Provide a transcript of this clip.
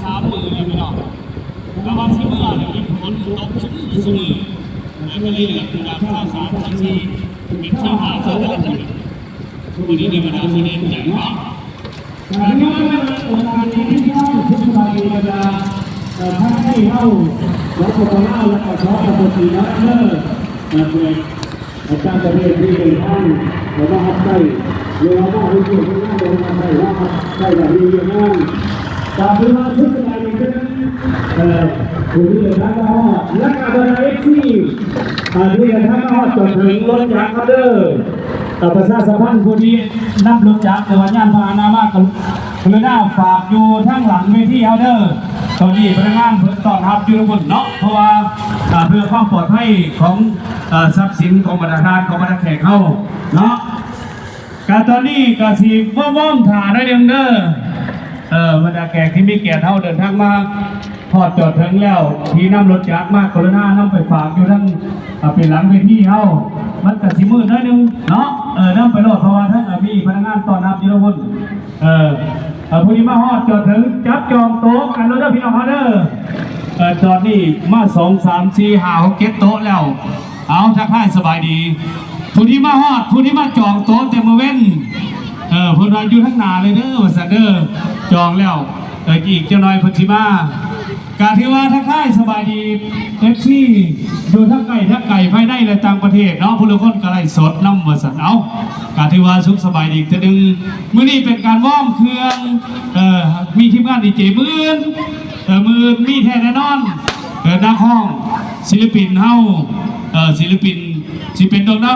ສາມມື້ຢູ່ພີ່ນ້ອງ ແຕ່ວ່າຊິເມືອນີ້ມີຝົນຕົກຊຸມມື້ ແລ້ວກໍເລື່ອນຈາກຊາວສາມ ຊາວສີ່ ເປັນຊາວຫ້າ ຊາວຫົກ ມື້ນີ້ໃນບັນດາຊະນິດໃຫຍ່ເນາະ. ການທີ່ວ່າເປັນໂອກາດດີທີ່ເຮົາສຸກສະບາຍດີບັນດາ ເອີ ທັງໃນເຮົາ ສປປ ລາວ ແລະກໍ ສປປ ຈີນ ນຳເດີ ເອີ ເພື່ອ ຕ່າງປະເທດທີ່ເດີນທາງເຂົ້າມາຮັບໃຊ້ ຫຼືວ່າມາເຮັດວຽກເຮັດງານ ຫຼືວ່າໃຊ້ມາຮັບໃຊ້ແບບນີ້ວຽກງານ ກໍຖືວ່າສຸກສະບາຍດີເດີ ເອີ ຜູ້ທີ່ເດີນທາງມາຮອດ ແລະກໍບັນດາເອັຟຊີ ອ່າ ທີ່ເດີນທາງມາຮອດຈອດເຖິງລົດຈັກເຮົາເດີ ເອີ ປະຊາສຳພັນຜູ້ທີ່ນຳລົດຈັກ ຫຼືວ່າຍານພາຫະນະມາ ກໍ ກະລຸນາຝາກຢູ່ທາງຫຼັງເວທີເຮົາເດີ ຕອນນີ້ພະນັກງານເພິ່ນຕ້ອນຮັບຢູ່ທາງພຸ້ນເນາະ ເພາະວ່າ ອ່າ ເພື່ອຄວາມປອດໄພຂອງ ເອີ ຊັບສິນຂອງບັນດາທ່ານ ຂອງບັນດາແຂກເຮົາເນາະ. ກະຕອນນີ້ກະຊິວອມໆຖ້າໜ້ອຍໜຶ່ງເດີ ເອີ ບັນດາແຂກທີ່ມີກຽດເຮົາເດີນທາງມາ ຮອດຈອດເຖິງແລ້ວ ທີ່ນຳລົດຈັກມາ ກະລຸນານຳໄປຝາກຢູ່ທາງ ເປັນຫຼັງເວທີເຮົາ ມັນກະຊິມືດໜ້ອຍໜຶ່ງເນາະ ເອີ ນຳໄປໂລດ ເພາະວ່າທາງ ເອີ ມີພະນັກງານຕ້ອນຮັບຢູ່ທາງພຸ້ນ ເອີ ເອີ ຜູ້ທີ່ມາຮອດຈອດເຖິງ ຈັບຈອງໂຕະກັນໂລດເດີພີ່ນ້ອງເຮົາເດີ ເອີ ຕອນນີ້ມາ ສອງ ສາມ ສີ່ ຫ້າ ຫົກ ເຈັດ ໂຕະແລ້ວ ເອົາ ທັກທາຍສະບາຍດີ ຜູ້ທີ່ມາຮອດ ຜູ້ທີ່ມາຈອງໂຕະແຕ່ມື້ເວັນ ເອີ ເພິ່ນວ່າຢູ່ທາງໜ້າເລີຍເດີ ວ່າຊັ້ນເດີ ຈອງແລ້ວ ເອີ ອີກຈັກໜ້ອຍເພິ່ນຊິມາ ກະຖືວ່າທັກທາຍສະບາຍດີ ເອັຟຊີ ຢູ່ທັງໃກ້ທັງໄກ ພາຍໃນ ແລະ ຕ່າງປະເທດເນາະ ຜູ້ລາງຄົນກະໄລຟ໌ສົດນຳ ວ່າຊັ້ນ ເອົາ ກະຖືວ່າສຸກສະບາຍດີອີກເທື່ອໜຶ່ງ ມື້ນີ້ເປັນການວອມເຄື່ອງ ເອີ ມີທີມງານດີເຈ ມື້ອື່ນ ເອີ ມື້ອື່ນມີແທ້ແນ່ນອນ ເອີ ນັກຮ້ອງ ສິລະປິນເຮົາ ເອີ ສິລະປິນ ຊິເປັນດວງດາວ